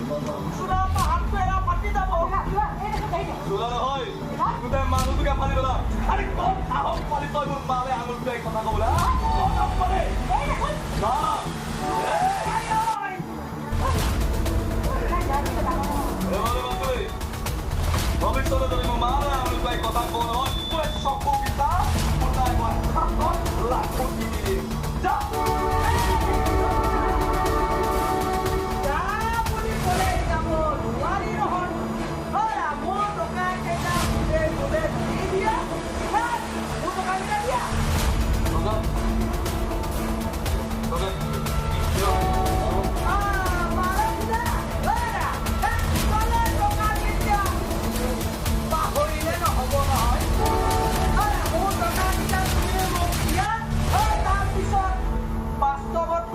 চোলা পাহাৰটো এৰা ফাটি যাব। চোলা নহয়, গোটেই মানুহটোকে ফালি পেলাম। আৰে, ক'ত সাহস পালি তই মোৰ মালে আঙুল তুলাই কথা ক'বলৈ, হা? ক'ত সাহস পালি? না।